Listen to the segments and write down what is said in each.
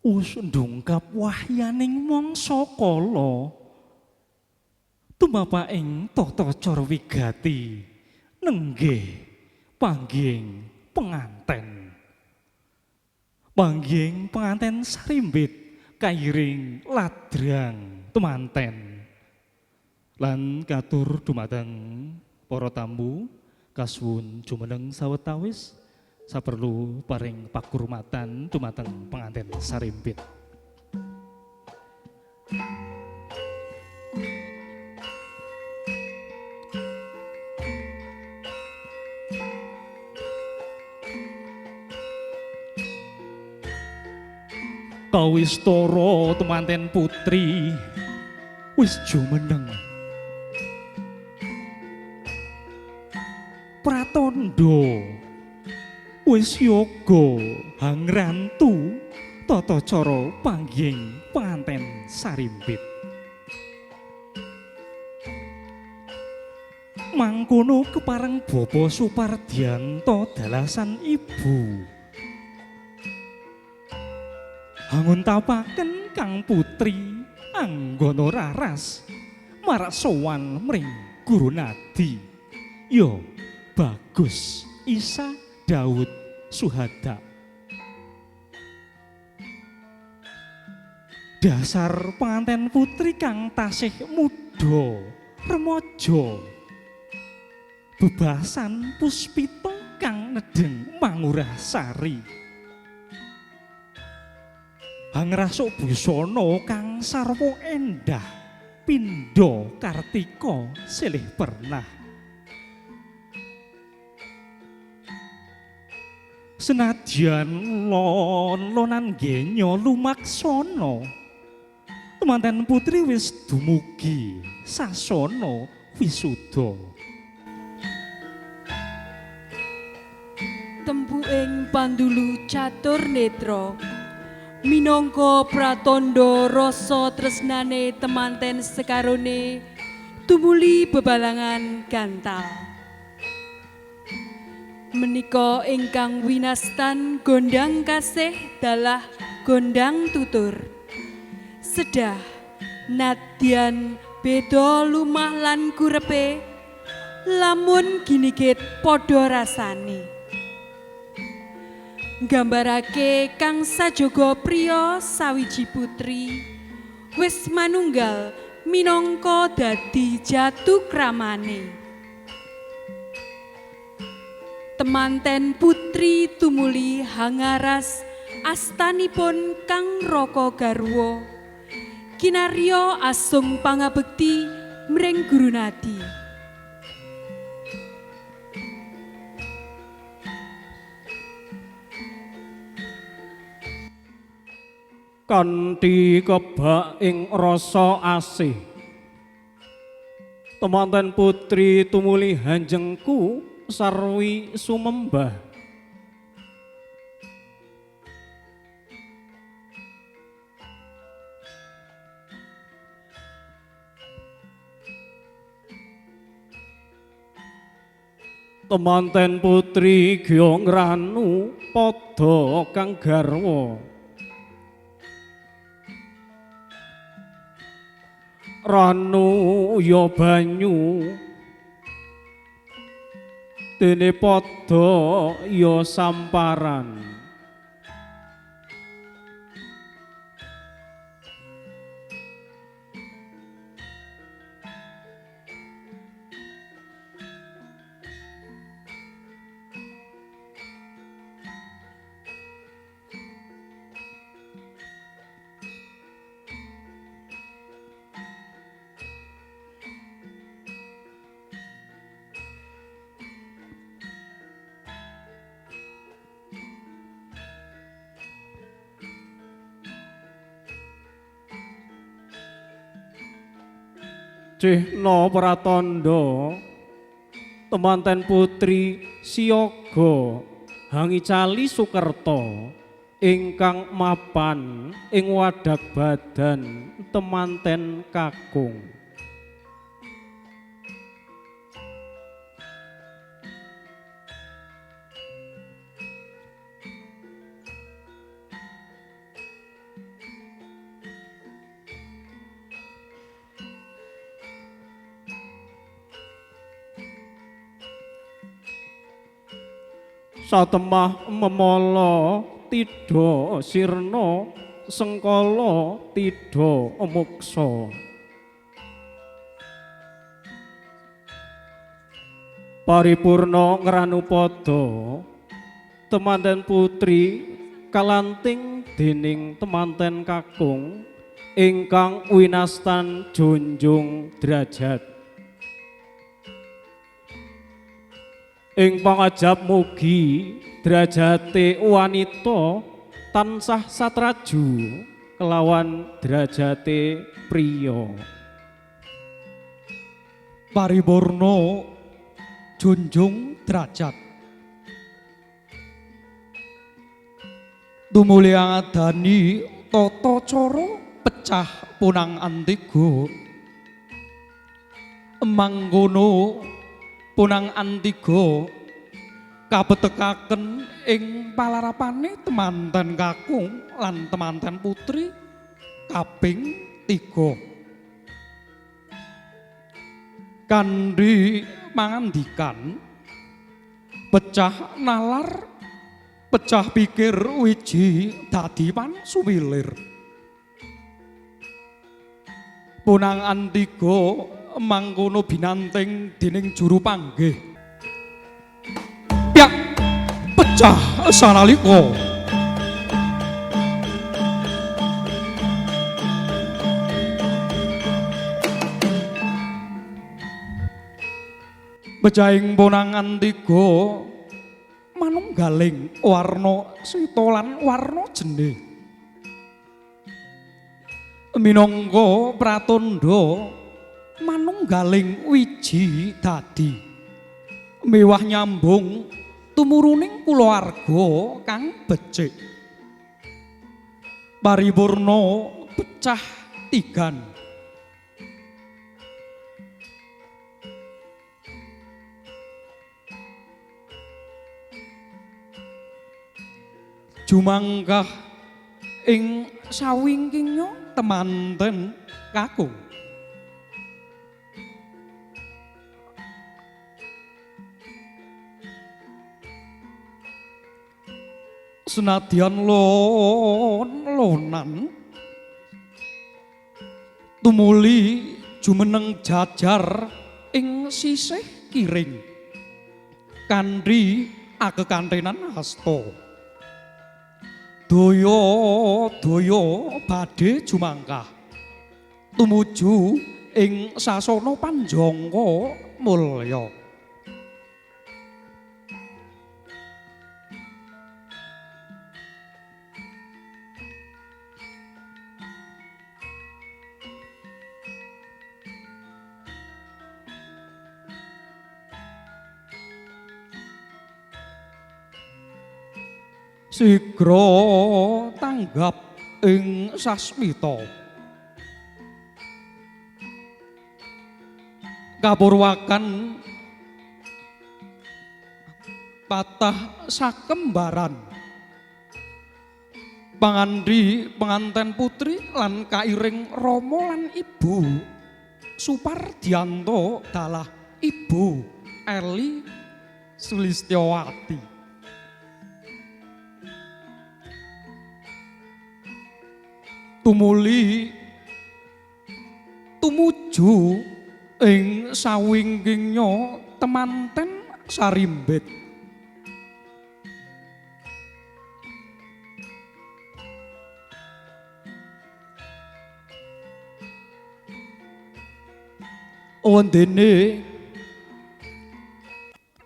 Wis ndungkap wahyaning mangsa kala tumapa ing tata cara wigati nenggih panggih penganten. Panggih penganten sarimbit kairing ladrang temanten. Lan katur dumateng para tamu kasuwun jumeneng sawetawis saperlu paring pakurmatan dumateng penganten sarimbit. Kawistara temanten putri wis jumeneng. Pratandha wis yoga hangrantu tata cara panggih penganten sarimbit. Mangkono kepareng Bapa Supardianto dalasan ibu. Hanguntapaken kang putri anggana raras marak sowan mring Guru Nadi. Ya Bagus Isa Daud Suhada. Dasar penganten putri kang tasih muda remaja. Bebasan puspita kang nedheng mangurah sari. Hangrasuk busana kang sarwa endah pindha kartika silih pernah. Senadyan lon-lonan genya lumaksana, temanten putri wis dumugi sasana wisuda. Tempuking pandulu catur netra minangka pratandha rasa tresnane temanten sekarone tumuli bebalangan gantal. Menika ingkang winastan gondang kasih dalah gondang tutur. Sedah nadyan beda lumah lan kurepe, lamun ginigit padha rasane. Nggambarake kang sajaga priya sawiji putri wis manunggal minangka dadi jatu kramane. Temanten putri tumuli hangaras astanipun kang Raka garwa kinarya asung pangabekti mring Guru Nadi. Kanthi kebak ing rasa asih temanten putri tumuli hanjengku sarwi sumembah. Temanten putri gya ngranu padha kang garwa. Ranu ya banyu dene padha ya samparan. Cihna pratandha temanten putri siyaga hangicali Sukerta ingkang mapan ing wadak badan temanten kakung. Satemah memala tidha sirna sengkala tidha moksa. Paripurna ngranupada temanten putri kalanting dening temanten kakung ingkang winastan junjung derajat. Ing pangajap mugi derajate wanita tansah satraju kelawan derajate priya. Paripurna junjung derajat. Tumuli angadani tata cara pecah punang antiga. Mangkono punang antiga kabetekaken ing palarapane temanten kakung lan temanten putri kaping 3. Kanthi mangandikan pecah nalar pecah pikir wiji dadi pan suwilir. Punang antiga mangkono binanting dening juru panggih. Pyak pecah sanalika. Pecahing punang antiga manunggaling warna sita lan warna jenih. Minangka pratandha manunggaling wiji dadi mewah nyambung tumuruning kulawarga kang becik. Paripurna pecah tigan. Jumangkah ing sawingkingnya temanten kakung. Senadyan lon-lonan tumuli jumeneng jajar ing sisih kiring kanthi akekantenan hasta. Daya-daya badhe jumangkah tumuju ing sasana panjangka mulya. Sigra tanggap ing sasmita. Kapurwakan patah sakembaran. Pangandhi penganten putri lan kairing rama lan ibu Supardianto dalah Ibu Eli Sulistyowati. Tumuli tumuju ing sawingkingnya temanten sarimbit. Wondene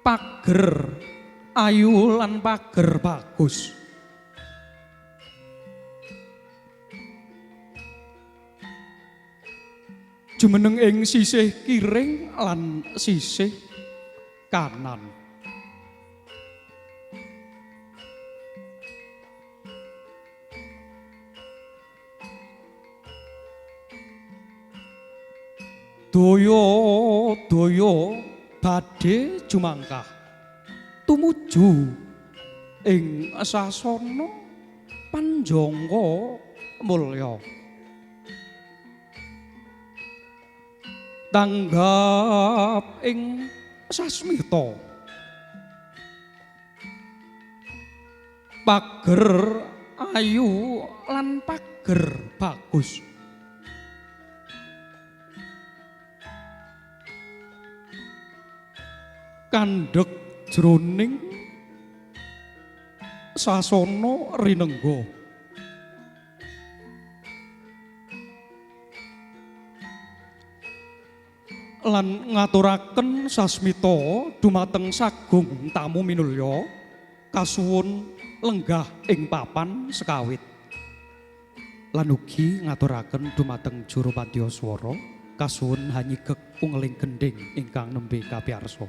pager ayu lan pager bagus. Jumeneng ing sisih kiring lan sisih kanan. Daya-daya badhe jumangkah tumuju ing sasana panjangka mulya. Tanggap ing sasmita. Pager ayu lan pager bagus. Kandhek jroning sasana rinengga. Lan ngaturaken sasmita dumateng sagung tamu minulya kasuwun lenggah ing papan sekawit. Lan ugi ngaturaken dumateng juru pandya swara kasuwun hanyigek ungeling gendhing ingkang nembe kapiyarsa.